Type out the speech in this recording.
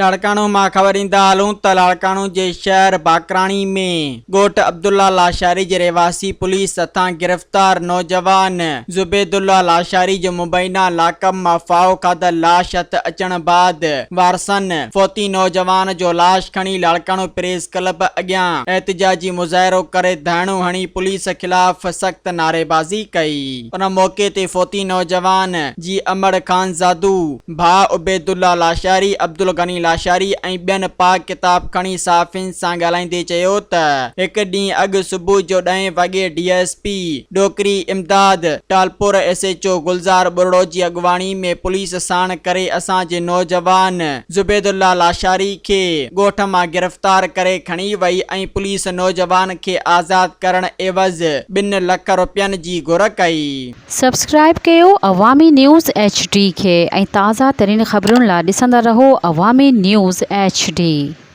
لاڙڪاڻو مان خبر ڏيندا هلون ته لاڙڪاڻو جي شهر باقراڻي ۾ ڳوٺ عبدالله لاشاري جي رهواسي پوليس هٿان گرفتار نوجوان زبيدالله لاشاري جو مبينا لاڪپ مان ڦاهو کاڌل لاش هٿ اچڻ بعد وارثن فوتي نوجوان جو لاش کڻي لاڙڪاڻو پريس ڪلب اڳيان احتجاجي مظاهرو ڪري ڌرڻو هڻي پوليس خلاف سخت نعريبازي ڪئي. ان موقعي تي فوتي نوجوان جي امڙ خانزادو، ڀاء عبيدالله لاشاري، عبدالغني لاشاري ۽ ٻين پاڪ ڪتاب کڻي صحافين سان ڳالهائيندي چيو ته هڪ ڏينهن اڳ صبح جو ڏهين وڳي D S P Dokri Imdad Talpur S H O Gulzar Buriro جي اڳواڻي ۾ پوليس ساڻ ڪري اسان جي نوجوان زبيدالله لاشاري کي ڳوٺ مان گرفتار ڪري کڻي وئي ۽ پوليس نوجوان کي آزاد ڪرڻ عيوض ٻن لک رپين جي گهر ڪئي. سبسڪرائيب ڪيو عوامي نيوز ايڇ ڊي کي ۽ تازه ترين خبرن لا ڏسندا رهو عوامي نيوز ايڇ ڊي.